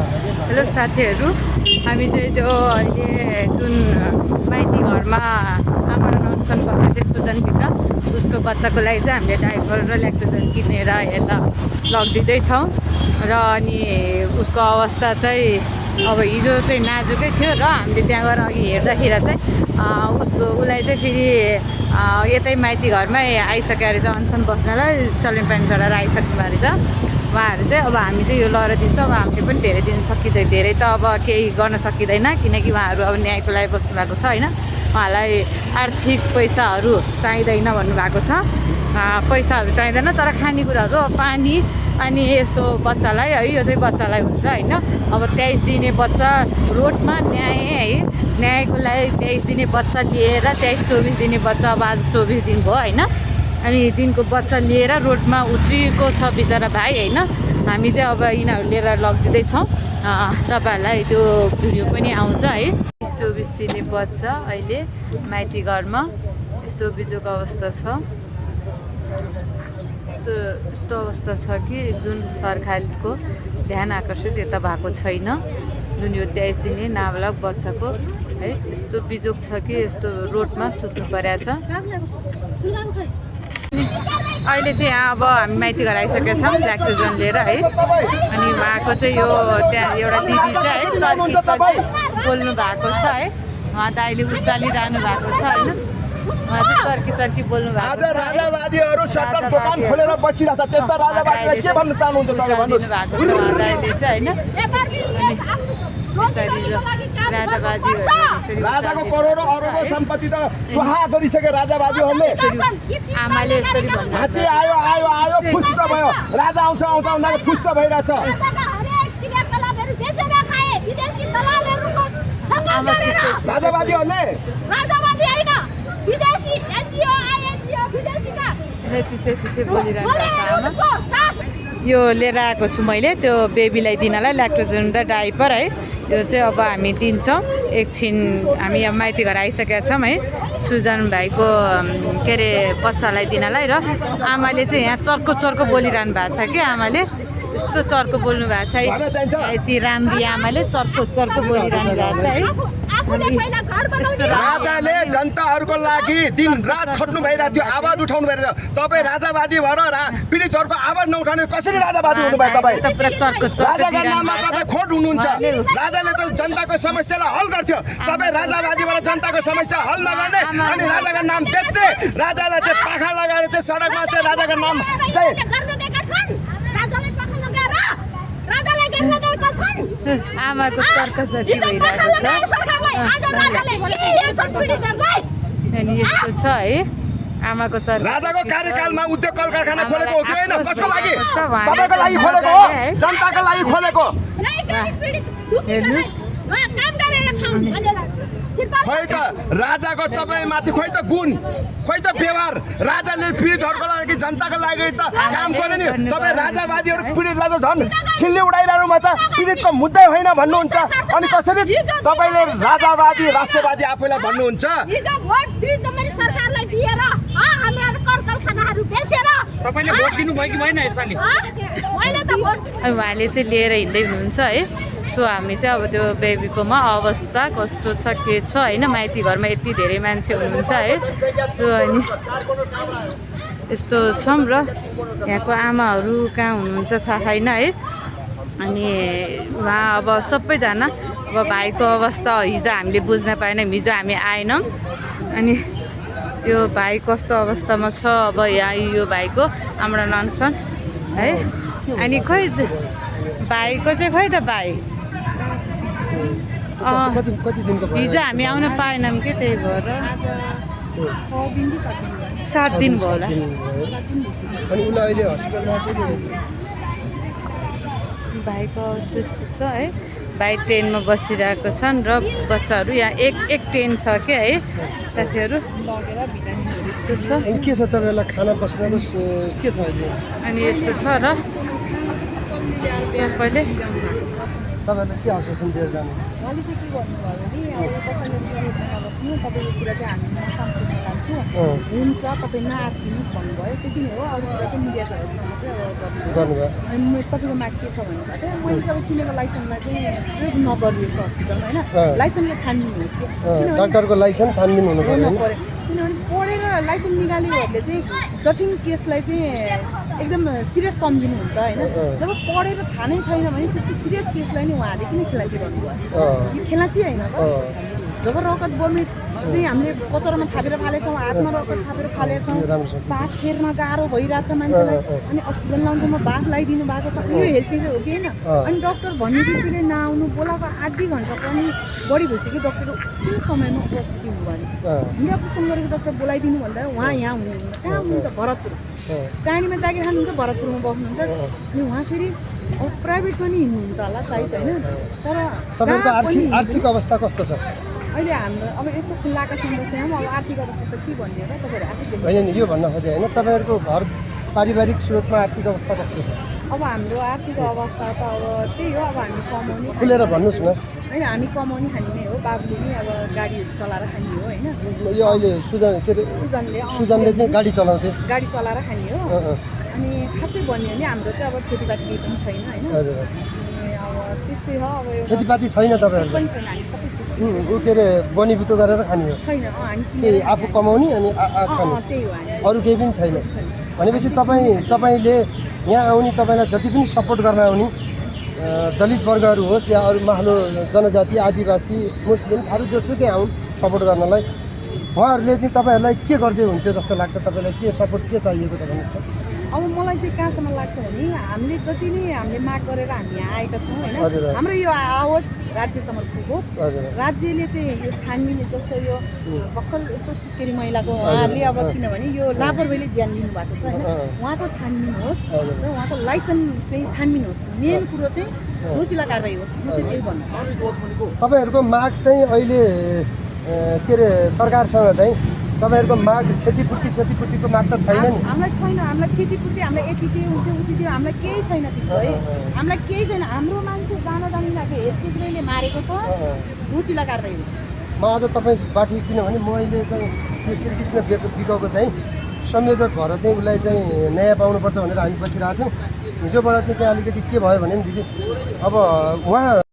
Hello साथीहरू, हामी चाहिँ त्यो अहिले जुन माइती घरमा आमरण अनसन बसेको थियो सुजन भित्र, उसको बच्चाको लागि चाहिँ हामीले डाइपर र ल्याक्टोजन किनेर यता लगिदिँदैछौँ। र अनि उसको अवस्था चाहिँ अब हिजो चाहिँ नाजुकै थियो र हामीले त्यहाँ गएर अघि हेर्दाखेरि चाहिँ उसलाई चाहिँ फेरि यतै माइती घरमै आइसक्यो रहेछ अनसन बस्नलाई, सलिम पानी चढाएर आइसक्नु भएको रहेछ उहाँहरू चाहिँ। अब हामी चाहिँ यो लहर दिन्छ, अब हामीले पनि धेरै दिन सकिँदैन, धेरै त अब केही गर्न सकिँदैन किनकि उहाँहरू अब न्यायको लागि बस्नु भएको छ होइन। उहाँलाई आर्थिक पैसाहरू चाहिँदैन भन्नुभएको छ, पैसाहरू चाहिँदैन तर खानेकुराहरू पानी अनि यस्तो बच्चालाई है, यो चाहिँ बच्चालाई हुन्छ होइन। अब 23 दिने बच्चा रोडमा न्याय है, न्यायको लागि 23 दिने बच्चा लिएर 23-24 दिने बच्चा, अब आज 24 दिन भयो होइन। अनि दिनको बच्चा लिएर रोडमा उत्रिएको छ बिचरा भाइ होइन। हामी चाहिँ अब यिनीहरू लिएर लगिदिँदैछौँ, तपाईँहरूलाई त्यो भिडियो पनि आउँछ है। 24 दिने बच्चा अहिले माइती घरमा यस्तो बिजोको अवस्था छ, यस्तो अवस्था छ कि जुन सरकारको ध्यान आकर्षित यता भएको छैन। जुन यो 23 दिने नाबालक बच्चाको है यस्तो बिजोग छ कि यस्तो रोडमा सुत्नु परेको छ। अहिले चाहिँ यहाँ अब हामी माइती घर आइसकेका छौँ ल्याक्टोजन लिएर है। अनि उहाँको चाहिँ यो त्यहाँ एउटा दिदी चाहिँ है चर्की बोल्नु भएको छ है, उहाँ त अहिले उचालिरहनु भएको छ होइन। उहाँ चाहिँ चर्की बोल्नु भएको छ, राजावादीहरू सट्टा दोकान खोलेर बसिरहेछ, त्यस्ता राजावादीलाई के भन्न चाहनुहुन्छ तपाईँ भन्नुहोस्। अहिले चाहिँ होइन राजाको करोडौं अरबौं सम्पत्ति त स्वाहा गरिसके राजावादीहरूले। आमाले यसरी भन्नु, हात्ती आयो आयो आयो फुस्स भयो, राजा आउँछ आउँछ उनीहरू फुस्स भइरहेछ। राजावादीहरूले यो लिएर आएको छु मैले त्यो बेबीलाई दिनलाई ल्याक्टोजन र डाइपर है। यो चाहिँ अब हामी दिन्छौँ एकछिन। हामी अब माइती घर आइसकेका छौँ है सुजन भाइको के अरे बच्चालाई दिनलाई। र आमाले चाहिँ यहाँ चर्को चर्को बोलिरहनु भएको छ कि, आमाले यस्तो चर्को बोल्नु भएको छ है, यति राम्री आमाले चर्को चर्को बोलिरहनु भएको छ है। राजाले जनताहरूको लागि दिन रात खट्नु भइरहेको थियो, आवाज उठाउनु भइरहेको थियो। तपाईँ राजावादी भएर पीडितहरूको आवाज नउठाउने कसरी राजावादी हुनुभयो तपाईँ? राजाको नाममा तपाईँ खोट हुनुहुन्छ। राजाले त जनताको समस्यालाई हल गर्थ्यो, तपाईँ राजावादी भएर जनताको समस्या हल नगर्ने अनि राजाको नाम बेच्ने। राजालाई चाहिँ पाखा लगाएर चाहिँ सडकमा चाहिँ राजाको नाम चाहिँ आमाको चर्काचर्की भइरहेको छ। अनि यस्तो छ है आमाको चर्का। राजाको कार्यकालमा उद्योग कल कारखाना खोलेको हो कि होइन? कसको लागि? तपाईँको लागि खोलेको हो, जनताको लागि खोलेको। हेर्नुहोस् खोइ त राजाको तपाईँ माथि खोइ त गुण, खोइ त व्यवहार। राजाले पीडितहरूको लागि जनताको लागि त काम गर्यो नि, तपाईँ राजावादीहरू पीडितलाई त झन् छिल्ली उडाइरहनु भएको छ। पीडितको मुद्दै होइन भन्नुहुन्छ अनि कसरी तपाईँले राजावादी राष्ट्रवादी आफैलाई भन्नुहुन्छ? तपाईले भोट दिनु भयो कि भएन यसपालि? उहाँले चाहिँ लिएर हिँड्दै हुनुहुन्छ है। सो हामी चाहिँ अब त्यो बेबीकोमा अवस्था कस्तो छ के छ होइन, माइती घरमा यति धेरै मान्छे हुनुहुन्छ है। सो अनि यस्तो छौँ र यहाँको आमाहरू कहाँ हुनुहुन्छ थाहा छैन है। अनि उहाँ अब सबैजना अब भाइको अवस्था हिजो हामीले बुझ्न पाएनौँ, हिजो हामी आएनौँ। अनि यो भाइ कस्तो अवस्थामा छ अब यहाँ यो भाइको आमरण अनसन है। अनि खोइ भाइको चाहिँ खोइ त भाइ हिजो हामी आउन पाएनौँ कि त्यही भएर 7 दिन भयो होला। भाइको अवस्था यस्तो छ है, भाइ ट्रेनमा बसिरहेको छन् र बच्चाहरू यहाँ एक ट्रेन छ क्या है साथीहरू। यस्तो छ के छ तपाईँलाई खाना बस्न के छ अहिले? अनि यस्तो छ र तपाईँले तपाईँहरूले के आश्वासन दिएर जानु उहाँले चाहिँ के भन्नुभयो भने अब तपाईँले नबस्नु तपाईँको कुरा चाहिँ हामी सांसदमा जान्छु हुन्छ तपाईँ नआत्तिनुहोस् भन्नुभयो त्यति नै हो अरू कुरा चाहिँ मिडियासँग चाहिँ अब गर्नुभयो अनि तपाईँको माग के छ भन्नुभयो चाहिँ मैले चाहिँ अब किनेको लाइसेन्सलाई चाहिँ प्रयोग नगरियोस् हस्पिटलमा होइन लाइसेन्सले छानिदिनुहोस् कि किनभने डाक्टरको लाइसेन्स छानबिन हुनु पर्यो होइन पऱ्यो किनभने पढेर लाइसेन्स निकालेकोहरूले चाहिँ जटिल केसलाई चाहिँ एकदम सिरियस सम्झिनुहुन्छ होइन जब पढेर थाहा नै छैन भने त्यस्तो सिरियस केसलाई नै उहाँहरूले किन खेलाची गर्नुभयो यो खेलाची होइन जब रगत बर्ने चाहिँ हामीले कचरामा थापेर फालेछौँ हातमा रगत थापेर फालेछौँ सास फेर्न गाह्रो भइरहेछ मान्छेलाई अनि अक्सिजन लाउनुमा बाफ लगाइदिनु भएको छ यो हेल्थ सेन्टर हो कि होइन अनि डक्टर भन्ने बित्तिकै नआउनु बोलाएको आधी घन्टा पनि बढी भइसक्यो डक्टर कुन समयमा उपस्थिति हुनु भने हामीले अपरेसन गरेको डक्टर बोलाइदिनु भन्दा उहाँ यहाँ हुनुहुन्न कहाँ हुनुहुन्छ भरतपुर टाढीमा जागिर खानुहुन्छ भरतपुरमा बस्नुहुन्छ अनि उहाँ फेरि अब प्राइभेटमा नि हिँड्नुहुन्छ होला सायद होइन तर तपाईँको आर्थिक अवस्था कस्तो छ अहिले हाम्रो अब यस्तो खुल्लाको समस्यामा अब आर्थिक अवस्था त के भन्ने र तपाईँहरू आफै होइन नि यो भन्न खोजेँ होइन तपाईँहरूको घर पारिवारिक स्रोतमा आर्थिक अवस्था कस्तो छ अब हाम्रो आर्थिक अवस्था त अब त्यही हो अब हामी कमाउने खुलेर भन्नुहोस् न होइन हामी कमाउने खाने नै हो बाबुले नि अब गाडीहरू चलाएर खाने हो होइन यो अहिले सुजन के अरे सुजनले चाहिँ गाडी चलाउँथ्यो गाडी चलाएर खाने हो अनि खासै भन्यो भने हाम्रो चाहिँ अब खेतीपाती केही पनि छैन होइन हजुर अनि अब त्यस्तै हो अब एउटा खेतीपाती छैन तपाईँहरूको पनि छैन हामी सबै ऊ के अरे बनिबुतो गरेर खाने हो छैन हामी त्यही आफू कमाउने अनि खाने त्यही हो हामी अरू केही पनि छैन भनेपछि तपाईँले यहाँ आउने तपाईँलाई जति पनि सपोर्ट गर्न आउने दलित वर्गहरू होस् या अरू माहलो जनजाति आदिवासी मुस्लिम थारू जोसुकै आउन् सपोर्ट गर्नलाई उहाँहरूले चाहिँ तपाईँहरूलाई के गर्दै हुन्थ्यो जस्तो लाग्छ तपाईँलाई के सपोर्ट के चाहिएको छ भन्नुहोस् त अब मलाई चाहिँ कहाँसम्म लाग्छ भने हामीले जति नै हामीले माग गरेर हामी यहाँ आएका छौँ होइन हजुर। हाम्रो यो आवाज राज्यसम्म पुगोस् हजुर। राज्यले चाहिँ यो छानबिन जस्तो यो भर्खर यस्तो सुत्केरी महिलाको उहाँहरूले अब किनभने यो लापरवाहीले ज्यान लिनुभएको छ होइन उहाँको छानबिन होस् र उहाँको लाइसेन्स चाहिँ छानबिन होस् मेन कुरो चाहिँ दोषीलाई कारवाही होस् म चाहिँ त्यही भन्छु तपाईँहरूको माग चाहिँ अहिले के अरे सरकारसँग चाहिँ तपाईँहरूको माग क्षतिपूर्तिको माग त छैन नि हामीलाई छैन हामीलाई क्षतिपूर्ति हामीलाई यति दियो उति उति दियो हामीलाई केही छैन त्यस्तो है हामीलाई केही छैन हाम्रो मान्छे जानी लाग्यो हेर्चेले मारेको छ दोषीलाई कारवाही हुन्छ म आज तपाईँबाट किनभने मैले चाहिँ यो श्रीकृष्ण विकको चाहिँ संयोजक भएर चाहिँ उसलाई चाहिँ न्याय पाउनुपर्छ भनेर हामी बसिरहेको थियौँ हिजोबाट चाहिँ त्यहाँ अलिकति के भयो भने दिदी अब उहाँ